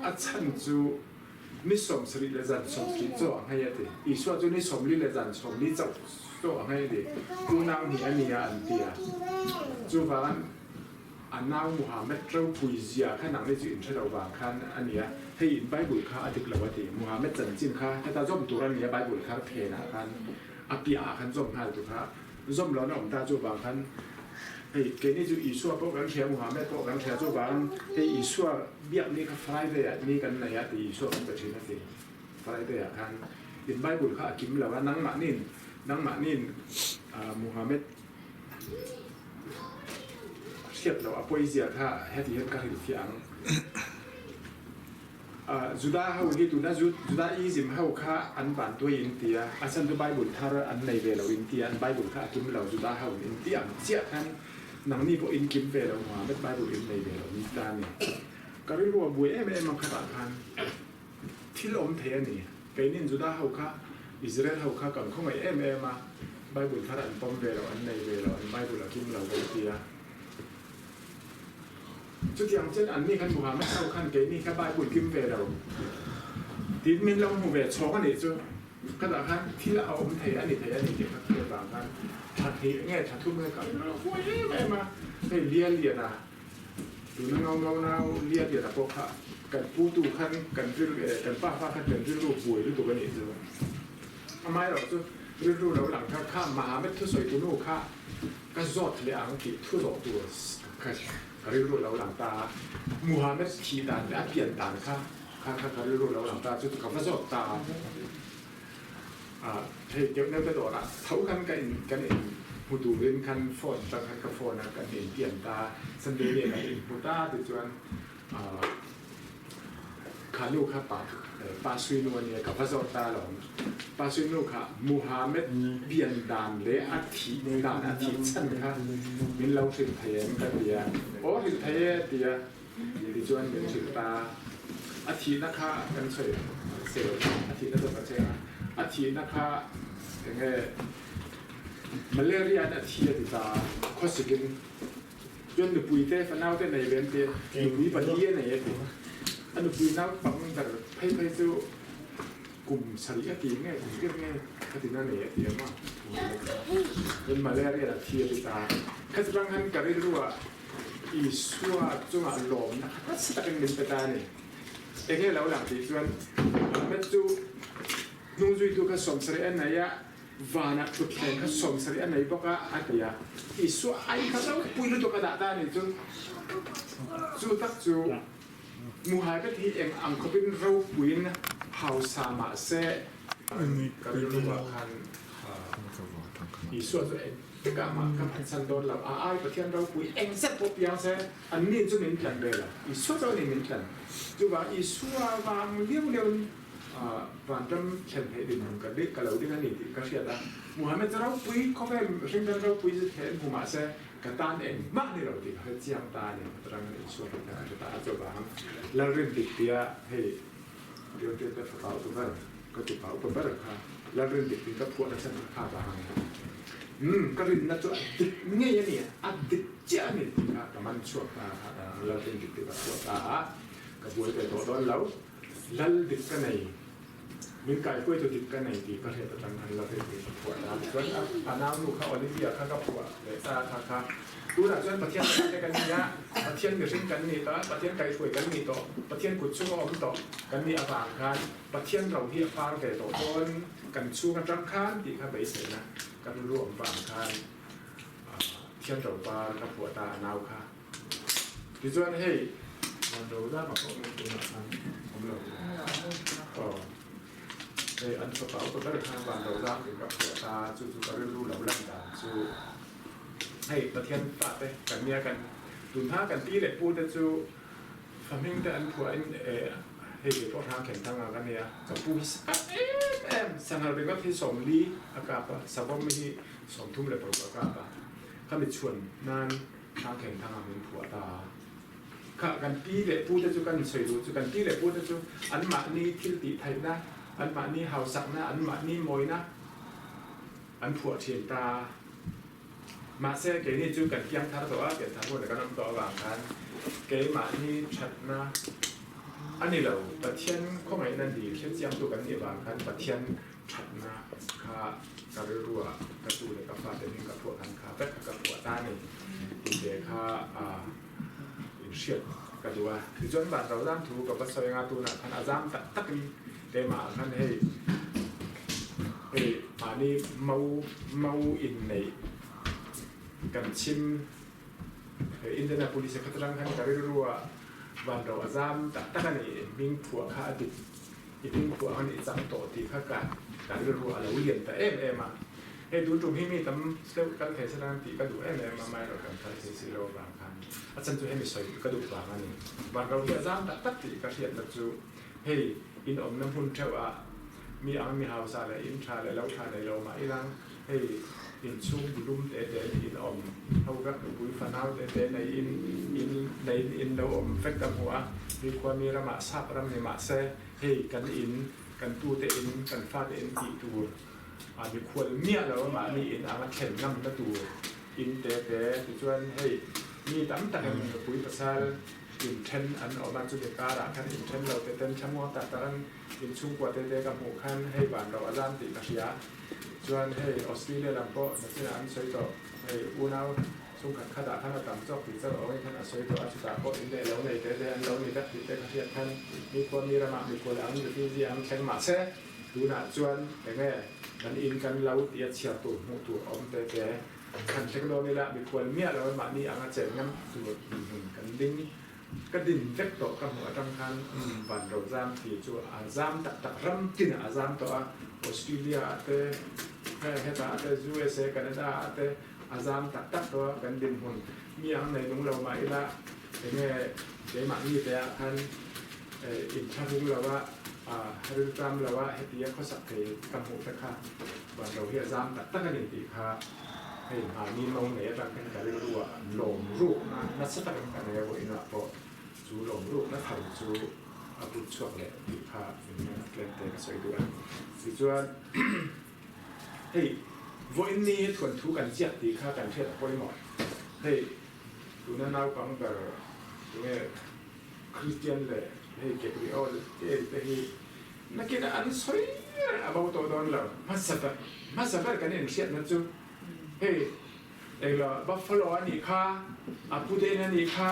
A chhan chu ni 70 le zan 70 chaw a nghei a ti. Isua chu ni 40 le zan 40 chauh chaw a nghei a ti. Unau hnih a nia an ti a. Chuvangin A nau Muhammad ropui zia kha nang ni chu in hre lo vang khan a nia, hei in Bible kha a dik lo a ti. Muhammad chanchin kha heta zawm tur a nia Bible kha phenah khan a piah ah khan zawm nghal tur kha zawm lo na awm ta chu vang khan hei keini chu Isua pawh kan hria Muhammad pawh kan hria chu vang hei Isua biak ni kha Friday ah ni kan nei a ti Isua kan pe thin a ti. Friday ah khan in Bible kha a kim lo a nangmahnin nangmahnin Muhammad Hriat loh a pawizia kha heti hian ka hrilhfiah ang. Juda ho hi tuna Judaism ho kha an vantuai in ti a, a chhan chu Bible thar an nei ve lo in ti a, an Bible kha a kim lo Juda ho in ti ang chiah khan nangni pawh in kim ve lo Muhammad Bible in nei ve lo ni ta a ni. Ka rilru a buai em em ang khatah khan thil awm thei a ni. Keinin Juda ho kha Israel ho kha kan khawngaih em em a, Bible thar an pawm ve lo, an nei ve lo, an Bible a kim lo kan ti a. Chutiang chuan anni khan Muhammad ho khan keini kha Bible kim ve lo tiin min lo hmu ve chhawng a nih chu. Khatah khan thil a awm thei a ni thei a ni tih kha hriat vang khan tha hnih nge tha thum nge kan lo huai em em a, hei Lia Liana Tuna ngau ngau nau lian lian a pawh kha kan pu tu khan kan rilru eh kan pa fa khan kan rilru buai lutuk a nih chu. Amaherawh chu rilru lo lang thar kha Mahamet thusawi tu nu kha ka zawt leh ang tih thu zawh tur ka ka rilru lo lang ta a. Muhamet thih dan leh a pian dan kha kha kha ka rilru lo lang ta chu ka va zawt ta a. Hei deuh deuh te dawrah tho khan ka in kan in hmu turin khan phone atang khan ka phone a kan in pian ta Sunday nge kan in hmu ta tichuan kha nu kha pa pa Suinu a nia ka va zawt ta alawm pa Suinu kha Muhammad pian dan leh a thih dan a thih chhan kha min lo hrilh thei em ka ti a aw hrilh thei e a ti a. Tichuan min hrilh ta. A thihna kha kan sawi sel a thihna chu kan sawi ang a, a thihna kha eng nge malaria in a thi a ti ta a, khawsikin chuan nupui te fanau te nei ve an ti a, nupui pali a nei a ti. A nupui naupang ber phei phei chu kum sarih a ti nge kum riat nge khatin a nei a ti ang a, chuan malaria in a thi a ti ta a. Khachilang khan ka rilru ah Isua chungah lawmna kha nasa takin min pe ta a ni. Enge lo lang tih chuan Muhammad chu hnungzuitu kha 70 a nei a, vanah thutthleng kha 70 a nei bawk a, a ti a. Isua ai kha ropui lutuk a dah ta a ni chu. Chu tak chu Muhammad hi eng ang khawpin ropuiin hausa mah se, ka rilruah khan Isua chu eng Tikah mah ka phatsan dawn lo. A ai Pathian ropui eng zet pawh piang se, anni chu min tlan ve lo. Isua chu a ni min tlan. Chuvang Isua vang liau liauin vanram thlen theih dinhmun ka ka lo ding a ni tih ka hriat a. Muhammad chu ropui khawvel hringdan ropui zet he an hmu mah se, ka tan engmah ni lo tih ka hre chiang ta a ni. Aṭangin Isua hi ka hre ta a. Chuvang Lalrindik tia hei Diotrephe fapa upa ber ka tupa upa ber kha Lalrindik tiin ka phuah nasa kha kha vang a ni. Umm ka rinna chu a dik ngei a ni, a dik chiah a ni tih kha ka man chhuak ta a, Lalrindik tih ka phuah ta a, ka buai ve tawh dawn lo. Lal dik ka nei, min kaihruaitu dik ka nei tih ka hriat atang khan Lalrindik ka phuah ta a. Tichuan a naunu kha Olivia kha ka phuah leh ta a kha kha. Tunah chuan Pathian fate kan ni a, Pathian mihring kan ni tawh a, Pathian kaihhruai kan ni tawh, Pathian kut chunga awm tawh kan nih avang khan Pathian ro hi a par ve tawh dawn kan chhung atang khan tih kha beiseina kan ruam vang khan Pathian ro par ka phuah ta a nau kha. Tichuan hei van ro zam a pawh mai tunah khan awm lo. Aw. Hei an fapa upa ber khan van lo zam in ka phuah ta, chu chu ka rilru lo lan dan chu hei Pathian fate kan nia kan tun hma kan pi leh pu te chu fa hming te an phuah in hei kei pawh hrang khen thang ang ka nia ka pu hi kap em em sanghal ringawt hi 40 a kap a savawm hi 36 a kap a khami chhuan nan hrang khen thang ang min phuah ta a. Kha kan pi leh pu te chu kan insawi duh chu kan pi leh pu te chu anmahni thil tih theihna, anmahni hausakna, anmahni mawina an phuah thin ta. Mahse keini chu kan piang thar tawh a, pian thar hmunah kan awm tawh avang khan keimahni thatna a ni lo, Pathian khawngaihna dil hrechiangtu kan nih avang khan Pathian thatna kha ka rilruah ka tu leh ka fate hming ka phuah khan kha vek kha ka phuah ta a ni tih te kha inhriat ka duh a. Tichuan van ro zam thu ka va sawi anga tunah khan a zam tak takin keimah ah khan hei hei mahni mau mau inneih kan chim hei Indianapolis a khat atang khan ka rilruah van ro a zam tak tak a ni hming phuah kha a dik I hmingphuah khan i chang tawh tih kha ka ka rilru a lo lian ta em em a. Hei tun tum hi mi tam deuh kal thei se lan tih ka duh em em a, amaherawh kan kal thei si lo avang khan a chan chu hemi sawi ka duh vang a ni. Vanro hi a zam tak tak tih ka hriatna chu hei in awmna hmun theuh ah mi ang mi hausa leh in tha leh lo tha nei lo mah ilang hei inchhung bulum te te in awm ho vek nupui fanau te te nei in in nei in lo awm vek ka hmu a mi khua mi ramah sap ram ni mah se hei kan in kan tu te in kan fa te in tih tur a mikhual miah lo mahni in anga thlen ngam na tur in te te tichuan hei mi tam tak in nupui pasal in then an awm a chumi karah khan in then lo te ten thlamuang tak tak an inchhungkua te te ka hmuh khan hei van ro a zam tih ka hria. Chuan hei Australia lam pawh nachinah an sawi tawh, hei unau chhungkhat khatah khan a tam chawk tih chauh awngin khan a sawi tawh a, chutah pawh in leh lo nei te te an lo ni vek tih te ka hriat khan mi khua mi ramah mikhual ang refugee ang thleng mah se tunah chuan enge kan in kan lo tia chhiar tur hmuh tur awm te te kan thleng dawn ila mikhual miah lo mahni anga chen ngam tur dinhmun kan ding Ka din vek tawh ka hmuh atang khan van ro zam ti chu a zam tak tak ram tin ah a zam tawh a, Australia ah te, hetah ah te, USA, Canada ah te a zam tak tak tawh a, kan dinhmun mi ang nei nung lo mah ila enge keimahni te ah khan inthlahrung lo a, riltam lo a heti a khawsak thei ka hmuh te kha van ro hi a zam tak tak a ni tih kha Hei mahni no nei atang khan ka rilru ah lawm rukna nasa takin ka nei a vawiinah pawh chu lawm rukna tho chu a put chhuak leh tih kha min tlem te ka sawi duh a. Tichuan hei vawiin ni hi thuanthu kan ziak tih kha kan hriat a pawimawh. Hei tuna naupang ber tunge Christian leh hei Gabriel te hi Nakin an sawi reng a bo tawh dawn lo. Hmasa ber hmasa ber kan inhriatna chu hei englo Buffalo a nih kha, a pu te in a nih kha,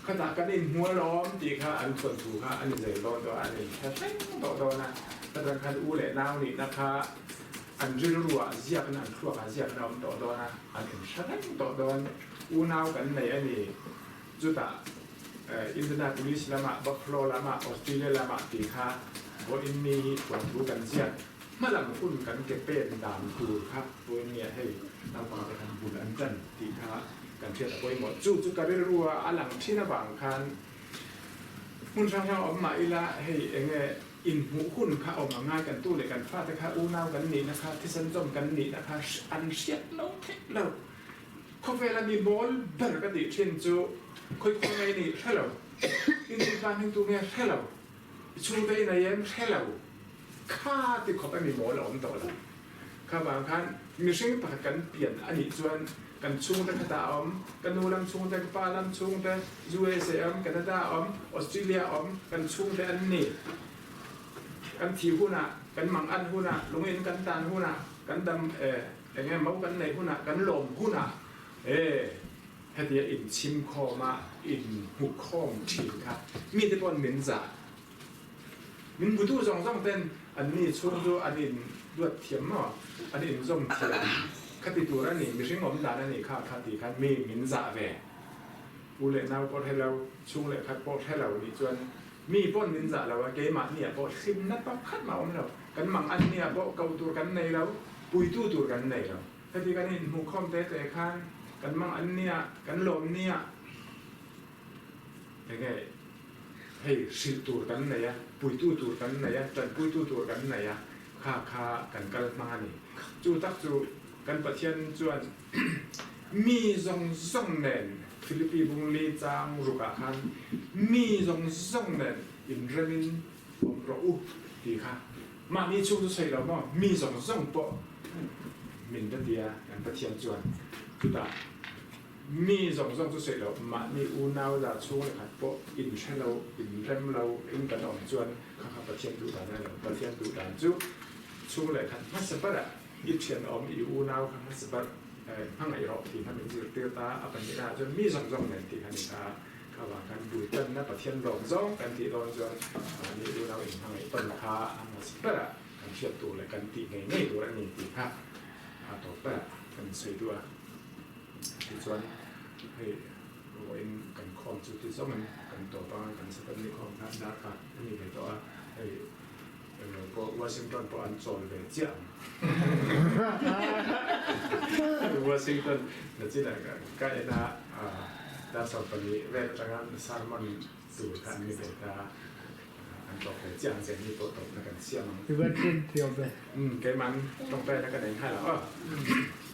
khatah kan inhmu alawm tih kha an thawnthu kha an inzir dawn tawh a, an inhre reng tawh dawn a. Chutah khan u leh nau nihna kha an rilruah ziakna, an thluakah ziakna a awm tawh dawn a, an inhre reng tawh dawn. Unau kan nei a ni. Chutah Indianapolis lamah, Buffalo lamah, Australia lamah tih kha vawiin mi hi thuanthu kan ziak. Hmalam hun kan ke pen dan tur kha vawiin nia hei naupang te khan bul an tan tih kha kan hriat a pawimawh. Chu chu ka rilru a a lang thin avang khan hmun hrang hrang awm mah ila hei enge inhmuh hun kha awm ang ngai kan tu leh kan fate kha unau kan nihna kha thisen zawm kan nihna kha an hriat lo theih lo. Khawvela mi mawl ber ka tih thin chu khawi khawi nge i nih hre lo, i nu pa hming tu nge hre lo, i chhungte i nei em hre lo, kha ti khawp a mi mawl a awm tawh lo. Kha vang khan mihring pakhat kan pian a nih chuan kan chhungte khatah a awm, ka nu lam chhungte, ka pa lam chhungte, USA a awm, Canada a awm, Australia a awm, kan chhungte an ni. Kan thih hunah, kan mangan hunah, lungin kan tan hunah, kan dam e. Enge mo kan neih hunah, kan lawm hunah e hetia inchhim khawm a, inhmu khawm thin kha mite pawn min zah. Min hmutu zawng zawng ten anni chhung chu an in duat thiam maw, an inzawm thiam kha ti tur a ni, mihring awm dan a nih kha kha ti khan mi min zah ve. U leh nau pawh hre lo, chhung leh khat pawh hre lo nih chuan. Mi pawn min zah lo a, keimahni ah pawh hlimna pakhat mah a awm lo. Kan mang an nia pawh ko tur kan nei lo, puitu tur kan nei lo. Heti kan inhmuhkhawm te te khan kan mang an nia, kan lawm nia enge hei hrilh tur kan nei a, puitu tur kan nei a, tanpuitu tur kan nei a, kha kha kan kal hmang a ni. Chu tak chu kan Pathian chuan mi zawng zawng nen Philippi bungli chang rukah khan mi zawng zawng nen inremin awm rawh u tih kha mahni chhung chu sawi lo maw mi zawng zawng pawh min la ti a kan Pathian chuan chutah mi zawng zawng chu sawi lo mahni unau la chhung leh khat pawh inhre lo inrem lo in kan awm chuan kha kha Pathian duh dan a ni lo Pathian duh dan chu chhung leh khat hmasa berah i thianawm i unau kha hmasa ber hmangaih rawh tih kha min zirtir ta a pahnihna ah chuan mi zawng zawng nen tih kha ni ta. Kha vang khan bul tanna Pathian lawm zawng kan tih dawn chuan mahni unau inhmangaih tawn kha a hmasa berah kan hriat tur leh kan tih ngei ngei tur a ni tih kha a tawp berah kan insawi duh a. Tichuan hei vawiin kan khawm chu ti zawngin kan tawp a, kan Sabbath ni khawm kha darkar a ni ve tawh a, hei englo pawh Washington pawh an chawl ve chiah ang. Washington nachinah ka en a, dar 14 vel atanga sermon tur kha an ni ve ta, an tawp ve chiah ang che ni pawh tawpna kan siam ang. I va ṭin thiam ve. Keimah tawngtaina ka nei nghal ang aw.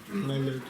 Amen.